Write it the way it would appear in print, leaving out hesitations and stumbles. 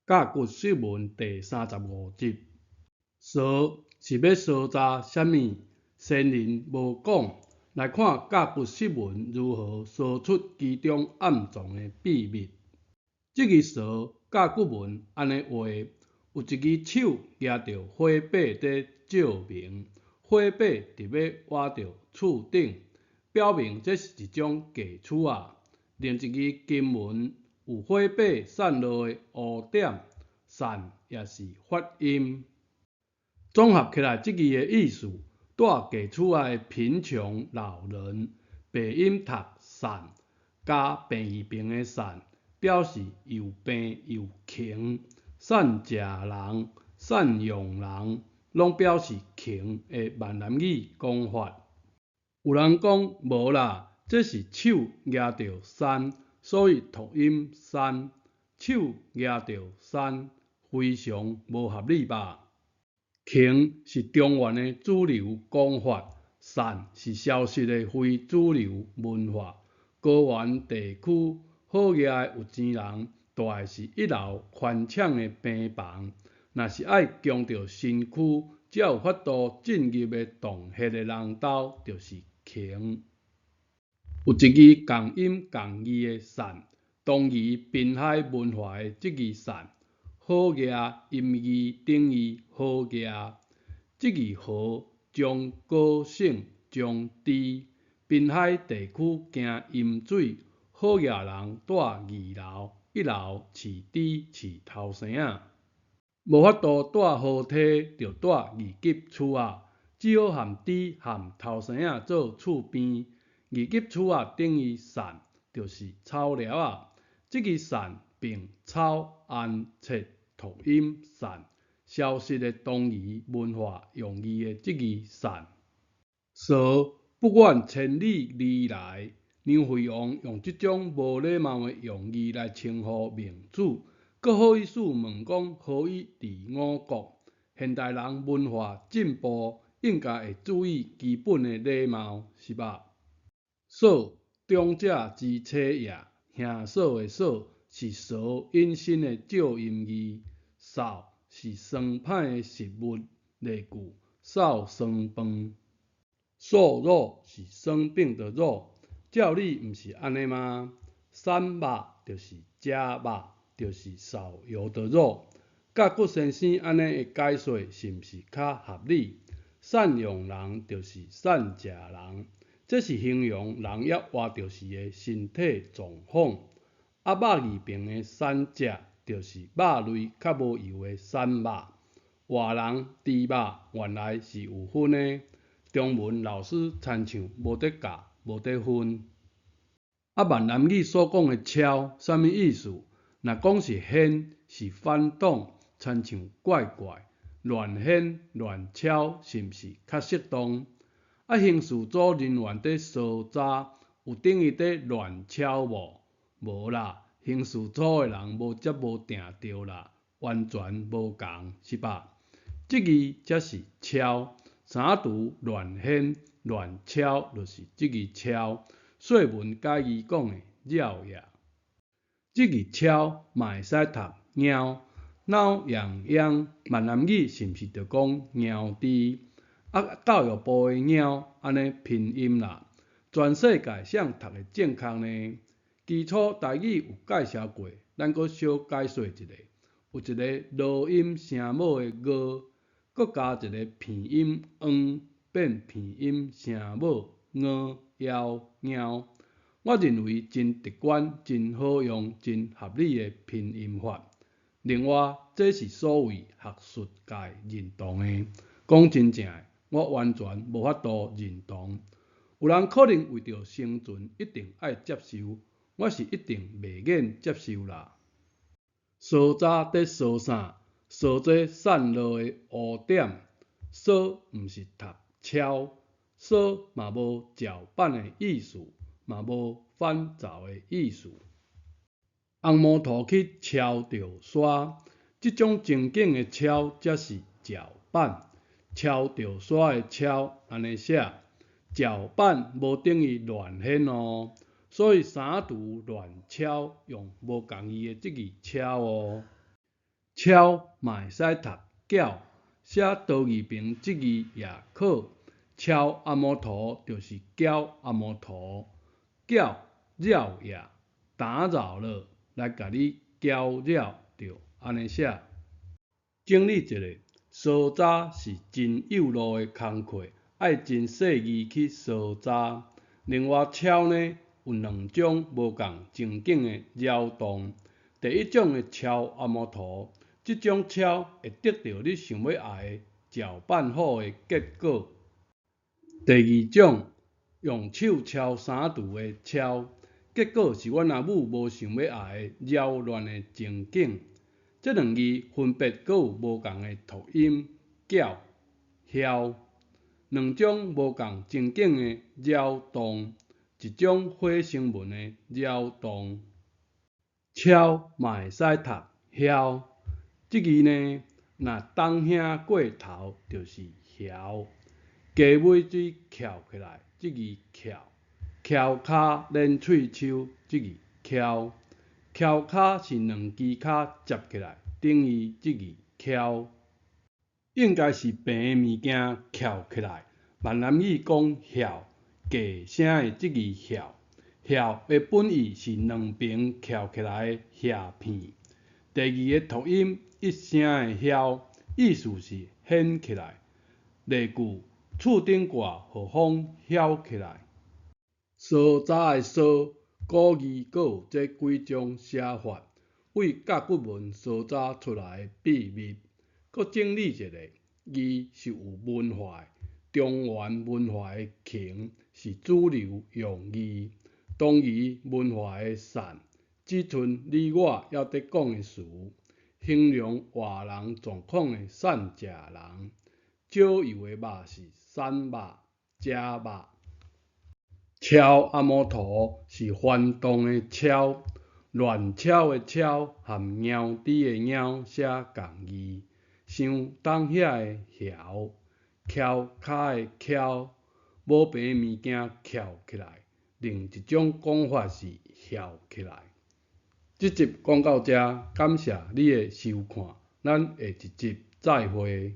甲骨釋文第三十五集，趖是欲趖查啥物？先人無講，來看甲骨釋文如何說出其中暗藏的秘密。這支趖甲骨文按呢畫，有一支手舉著火把佇照明，火把直欲倚著厝頂，表明這是一種假厝仔。另一支金文有火把散落的烏點，散也是發音。綜合起來，這字的意思，住假厝仔的貧窮老人，白音讀散，加病字邊的散，表示又病又窮。散食人、散用人，攏表示窮的閩南語講法。有人講無啦，這是手舉著山，所以讀音山，手舉著山，非常無合理吧？窮是中原的主流講法，散是消失的非主流文化。高原地區好額的有錢人住的是一樓寬敞的平房，若是愛強著身軀才有法度進入的洞穴的人兜，就是窮。有一支仝音仝字的散，東夷濱海文化的這支散。好額音字等於好額，這字河將高省將豬，濱海地區驚淹水，好額人住二樓，一樓飼豬飼頭生仔，無法度住豪宅，就住二級厝仔，只好贁豬贁頭生仔做厝邊。二級厝仔等於散，就是草寮仔，這支散並草安切讀音散，消失的東夷文化用字的這支散。趖不遠千里而來，梁惠王用這種無禮貌的用字來稱呼孟子，閣好意思問講何以治五國？現代人文化進步，應該會注意基本的禮貌，是吧？嫂，長者之妻也，兄嫂的嫂是趖引申的借音字。臊是酸歹的食物，例句：臊酸飯。瘦肉是生病的肉，照理毋是按呢嗎？瘦肉就是食肉，就是少油的肉。甲骨先生按呢的解說，是毋是較合理？散用人就是散食人，這是形容人猶活著時的身體狀況。啊，肉字邊的散食，就是肉類較無油的散肉。活人、豬肉原來是有分的。中文老師親像無佇教，無佇分。啊，閩南語所講的超，啥物意思？若講是掀，是反擋，親像怪怪。亂掀、亂抄，是毋是較適當？啊，刑事組人員佇搜查，有等於佇亂抄無？無啦，刑事組的人無遮無定著啦，完全無仝，是吧？這字才是抄，三櫥亂掀、亂抄，就是這字抄。說文解字講的了也。這字抄嘛會使讀貓，撓癢癢，閩南語是毋是就講貓豬？啊，教育部的貓按呢拼音啦，全世界誰讀會正確呢？基礎台語有介紹過，咱閣小解說一下。有一个濁音聲母的 ㄍ，閣加一个鼻音 ㄥ，變鼻音聲母ㄩ 枵貓。我認為真直觀、真好用、真合理的拼音法。另外，這是所謂學術界認同的。講真正的，我完全無法度認同。有人可能為著生存一定愛接受，我是一定袂願接受啦。趖查佇趖啥？趖這散落的烏點。趖毋是讀抄，趖嘛無攪拌的意思，嘛無反踅的意思。紅毛塗去敲著沙，這種情景的敲才是攪拌。敲著沙的敲按呢寫，攪拌無等於亂掀哦。所以三櫥亂抄用無仝字的這字抄哦。超嘛會使讀攪，寫刀字旁這字也可。超阿摩陀就是攪阿摩陀，攪擾也，打擾了，來共你攪擾，著按呢寫。整理一下，梳查是真幼路的工課，愛真細膩去梳查。另外敲呢，有兩種無仝情景的擾動。第一種的敲阿摩陀，這種敲會得著你想欲愛的攪拌好的結果。第二種用手敲衫櫥的敲，結果是阮阿母無想欲愛的擾亂的情景。這兩字分別閣有無仝的讀音，攪、囂，兩種無仝情景的擾動，一種火星文的擾動。敲嘛會使讀囂，這字呢，若東兄過頭就是囂。雞尾水翹起來，這字翹；翹跤練喙鬚，這字翹；翹跤是兩支跤接起來，等於這字翹。應該是平的物件翹起來，閩南語講翹，假聲的這字翹。翹的本意是兩爿翹起來的瓦片。第二个讀音一聲的囂，意思是掀起來。例句：厝頂掛予風囂起來。梳查的梳，古字閣有這幾種寫法，對甲骨文梳查出來的秘密。閣整理一下，字是有文化的，中原文化的窮是主流用字，東夷文化的散，只賰你我猶佇講的詞，形容活人狀況的散食人。少油的肉是散肉、食肉。超阿摩陀是翻動的敲，亂敲的敲和貓豬的貓寫仝字，像東遐的囂，翹跤的翹，無平的物件翹起來。另一種講法是囂起來。這集講到這，感謝你的收看，咱下一集再會。